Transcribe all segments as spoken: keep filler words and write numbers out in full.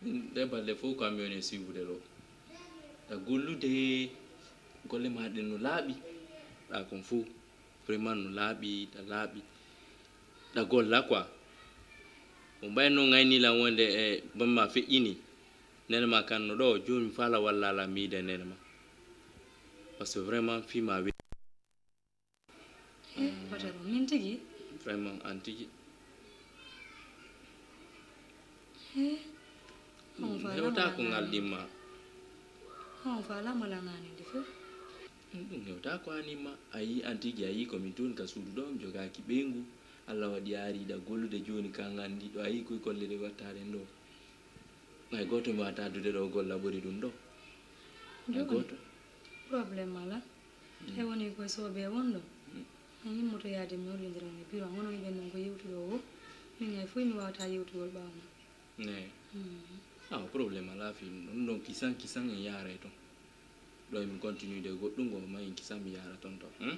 Ɗe balɗe fof ko am mi woni e suivre ɗo. Ɗa gollude, golle ma ɗen no laaɓi. Ɗa kon fof, vraiment no laaɓi, ɗa laaɓi. Ɗa golla quoi. Ko mbayno ngayni lan wonde e bamma feƴƴini. Nene ma kan no ɗo, jooni mi faala walla ala miide nene ma. Parce que vraiment fii ma we- He, Badara, min tigi? Vraiment an tigi. He, on Hewta ko ngal ɗimma. On faalaama lanani nde fof. Ɗum hewta ko animma. A yii an tigi, a yii ko min tun ka suudu ɗo, mi jogaaki ɓeyngu. Allah waɗi a ari ɗa gollude jooni ka nganndi ɗo, a yii koye golle ɗe wattaɗen ɗo. Hay gooto mi wata addude ɗo golla ɓuri ɗum ɗo. Hay Jooni, gooto. Problème ala. E woni koye soobee won ɗo. A yimmoto yaade mi hollindiran e biro, hono mi ɓen non ko yewtuɗo o. Min hay fof mi wawata yewtugol ɓaawo ma. Eyi. Mm. Awa, problème ala fii ɗum ɗon, kisan kisan en yaara e ton. Ɗo emi continue de goɗɗum ngo ma en kisan mi yaara ton to. Hmm?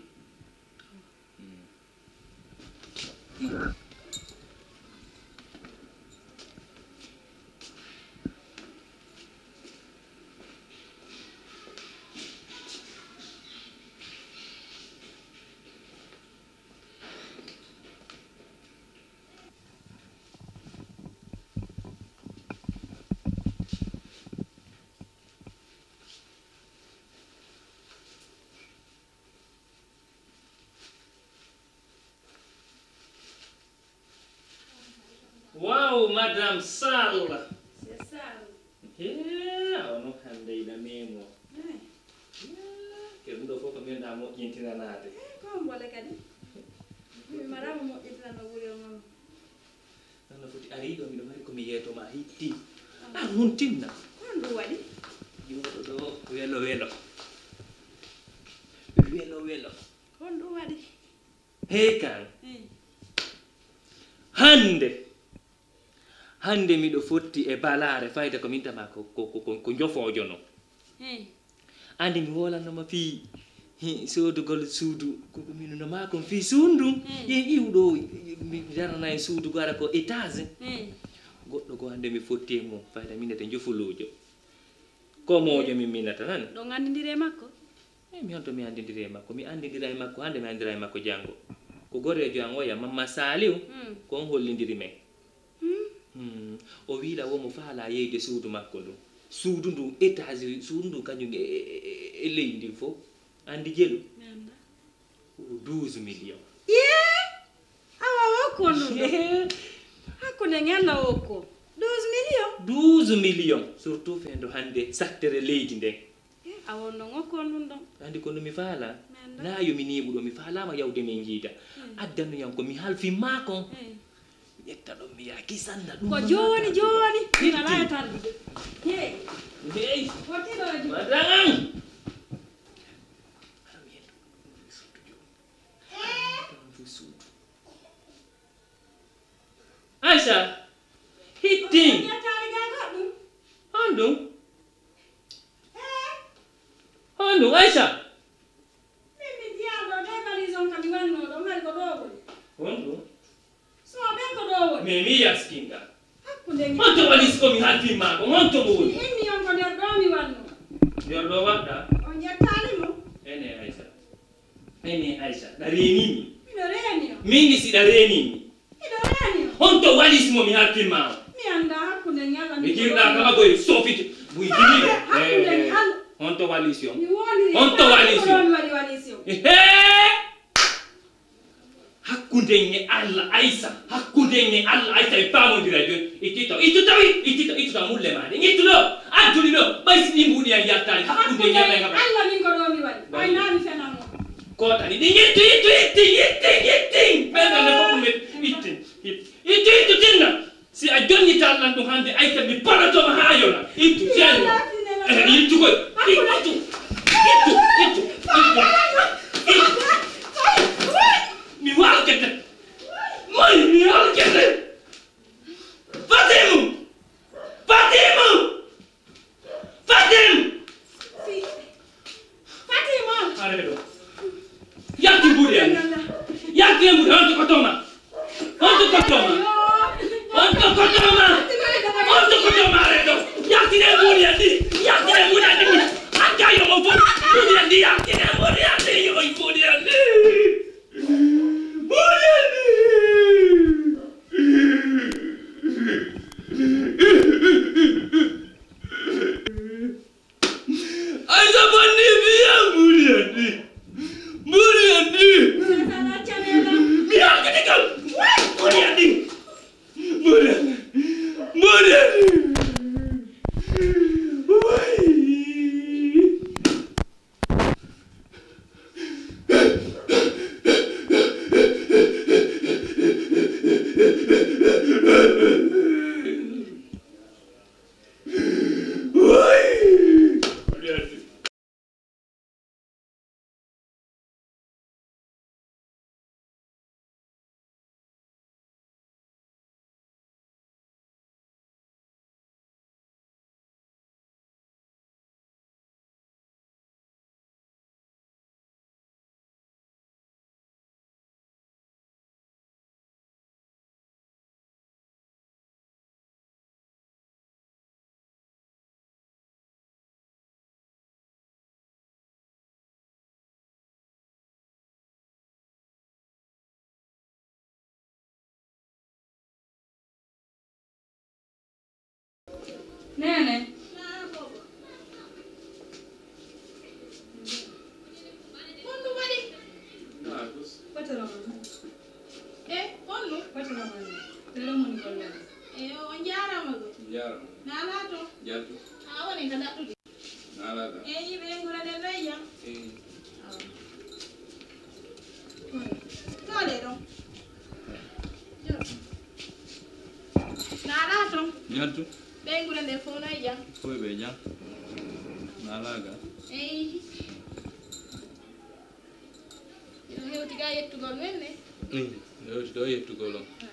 Hmm. Wow, Madame Sall. C'est ça. Hee, awa no hannde ina meemo. Eh, Ke ɗum ɗo fof ko min ɗa moƴƴintinanaade. eh, ko on wala kadi. Mi marama moƴƴintinano wuri on on. Noon no foti ari ɗo, miɗo mari ko mi yeeto ma hitti. An hun tinna. Ko on ɗum waɗi? Jooɗo ɗo welo welo. Welo welo. Ko on ɗum waɗi? Hey kan. Eh, Hannde. Hannde miɗo fotti e balaare fayda ko min tama ko, ko, ko, ko, ko njofoojo no. eh. Andi mi wolanoma fii hi, soodugol suudu, ko ko min no ma kon fii suudu. Mm. Ye iwɗo mi darana en suudu gara ko étage. Eh, Goɗɗo go hannde mi fotti e mum, fayda minete njofuluujo. Ko moojo min minata nan. ɗon anndindiri e makko? E mi honto mi anndindiri e makko, mi anndindira e makko hannde, mi anndira e makko janngo. Ko goreejo an oya, Mamma Saliw, Mm. ko on hollindiri men. Hmm? Hmm. O wiila wo mo faala yeyde suudu makko ndun. Suudu ndun, étage, suudu ndun kañum e, e, e, e leydi ndin fof. Anndi jelu? Mi annda. Ko douze millions. Yee! Awa o ko ɗum ɗo. Hakkunde ngella o ko. Douze millions. Douze millions. Surtout fendo hannde sattere leydi nden. Eh, a won ɗon o ko ɗum ɗon. Anndi ko no mi faala? Mi annda. Na yo mi neeɓuɗo, mi faalaama yawde min njiida. Addanu yan ko mi halfi maa kon. Eh. Ƴetta ɗon mi yaa kisanna ɗum. Ko jooni jooni. Min alaa e tardude. Hey. Hey. Wottiɗo e juuɗe. Madangan. Aisha, hitting. Yettaali gaa goɗɗum. Honɗum? Eh. Honɗum, Aisha? Min mi jiyaa ɗo de valise on kam mi wannoo ɗo mari ko ɗo woni. Honɗum? So ɓen ko ɗo woni. Mais mi yaskinga. Hakkunde ngi. Honto walis ko mi halfin ma ko? Honto mo Mi woni? Inni on ko nder ɗo mi wannoo. Nder ɗo waɗɗa? On yettaali mo. Ene Aisha. Ene Aisha. Ɗa reenii mi. Miɗo reeni on. Min ni si ɗa reenii mi. Miɗo reeni on. Honto walis mo mi halfin ma o? Mi annda hakkunde ngi Allah. Mi kirɗa kama koye sofite. Buy dini. Hakkunde ngi Allah. Honto walis yo? Mi wondiri. Honto walis yo? Ko ɗo mi waɗi walis yo. Ehe! Hakkunde nge Allah Aisha, hakkunde nge Allah Aisha e faamondira jooni. Ittito, ittu tawi, ittito, ittu tawi mulle ma de. Ittu ɗo, addu ɗi ɗo, ɓay si ɗi mbuuɗi an yaltaani. Hakkunde nge Allah e ngam. Allah min ko ɗo mi waɗi. Ay naa mi fenan mo. Kootani ɗi ittu, ittu, itti, itti, itti. Ɓen ɗon ne fof ɗum itti, itti, itti, ittu tinna. Si a jonnitaali lan ɗum hannde, Aisha, mi paɗoto ma haa yona. Ittu, ceerno. Eh, ittu koy. Ittu, ittu, ittu, ittu. Mi walkete. Moy, mi walkete. Fatimu! Fatimu! Fatim! Fatima! Are ɗo. Yaltu mbuɗi en. Yaltu e mbuɗi, honto ko toma? Honto ko toma? Honto ko toma? Honto ko toma are ɗo? Ay, sa bonni biya, mburi addi. Mburi addi. Mi hakkiti kam. Way, mburi addi. Mburi addi. Mburi addi. Way. Nene. Honɗum waɗi? Patron am. E, honɗum? Patron am. Ɓe ɗon woni golle am. Eyo, on njaaraama goo. Njaaraama. Na alaa to? Njaltu. A woni ka daɗɗude. Na alaa ka? Eyi, ɓe ngura nder leydi am. Eyi. Awa. Tole ɗon. Yo. Na alaa ton? Njaltu. Ɓe ngura nder fof no e jam? Fof ɓe jam. Na alaa ka? Eyi. Miɗo hewti ga yettugol men ne? Eyi, miɗo hewti ɗo yettugol on. Ah.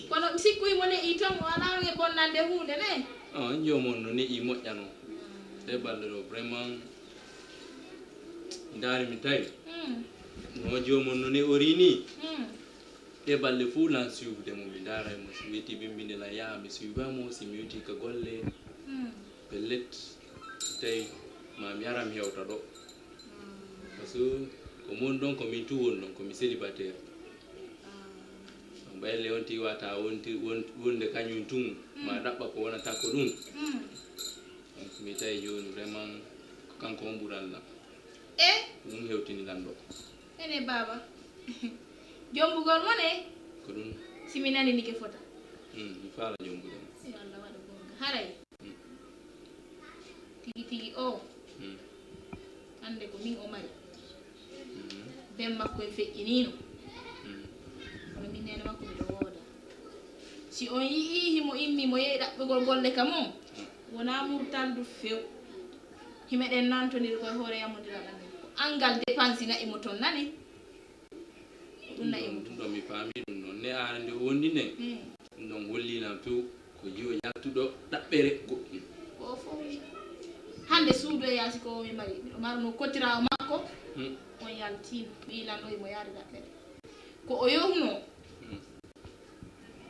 Kono mi sikkuyi mo ne'i ton, o alaa e bonnande huunde ne? Ah, joomum on no ne'i moƴƴano. Ah. Ɗe balɗe ɗo, vraiment, ndaari mi tawi. Mm. No joomum on no ne'ori ni. Mm. Ɗe balɗe fuu lan suivde mo, mi ndaara mo. Si mi yettii bimbi nde lan yaha, mi suiva mo. Si mi yewtii ka golle, mm, pellet, tawi ma mi ara mi hewta ɗo. Mm. Parce que ko mi woni ɗon, ko min tun woni ɗon, ko mi célibataire. Ah. Ɗon ɓayde on tiwata wonti, won-, wonde kañum tun, ma, mm, ɗaɓɓa ko wonata ko ɗum. Mm. Donc, mi tawi jooni vraiment ko kanko on ɓural lan. E? Ko ɗum hewtini lan ɗo. Ene baaba. Jombugol mo ne? Ko ɗum. Si mi nani nike fota. Hmm, mi faala jombude mo. Si Allah waɗa goonga. Haray. Hmm. Tigi tigi o. Hmm. Hannde ko min o mari. Hmm. Ben makko en feƴƴiniino. Hmm. Kono min neene makko miɗo wooda. Si on yi'ii himo immi mo yehi ɗaɓɓugol golle ka mum, hmm, wonaa murtal du few. Himeɗen nantondiri koye hoore yamondira ɗamen. Ko anngal depansi na'i mo ton nani. Ɗum na'i mo ton. Ɗum ɗo mi faami ɗum noon. Ne aana nde o wondi nden. Hmm. Ɗum ɗon holli lan few ko jiwo yaltuɗo ɗaɓɓere goɗɗum. Ko o fof wi. Hannde suudu e yaasi ko o mi mari. Miɗo marno kottiraawo makko. Hmm. On yaltiino. Wi'i lan ɗo himo yaade ɗaɓɓere. Ko o yohunoo. Hmm.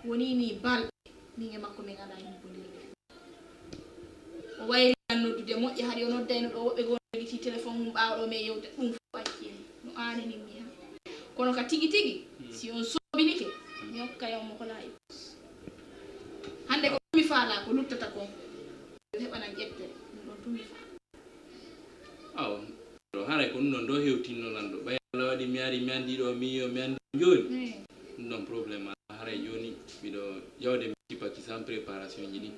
Woni ni balɗe. Min e makko min alaa yumpondirde. O wayri lan noddude moƴƴa, hari o noddayno ɗo woɓɓe goo no jogiti telefon mum ɓaawo ɗo men yewta. Ɗum fof accii en. No aanini mi ha. Kono ka tigi tigi, hmm, si on soobinike, mi hokkay on mo ko laaɓi. Hannde ko mi faalaa ko luttata kon. Yo heɓanan ƴettere. Ɗum ɗon tun mi faalaa. Awa, ɗo haray ko ɗum ɗon ɗo hewtinno lan ɗo. Ɓay Allah waɗi mi ari mi anndi ɗo mi yo mi anndi jooni. Hmm. Ɗum ɗon problème alaa. Haray jooni miɗo yawde mi sipaki sans préparation ji ɗin.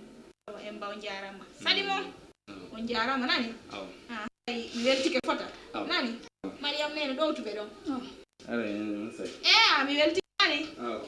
Awa, Emba, on jaaraama. Saɗi mo. Awa. On jaaraama, nani? Awa. Ah, haray mi weltike fota. Awa. Nani? Awa. Mariam Nene ɗowtuɓe ɗon. Awa. Haray, on sey. Eh, ah, mi weltike, nani? Awa.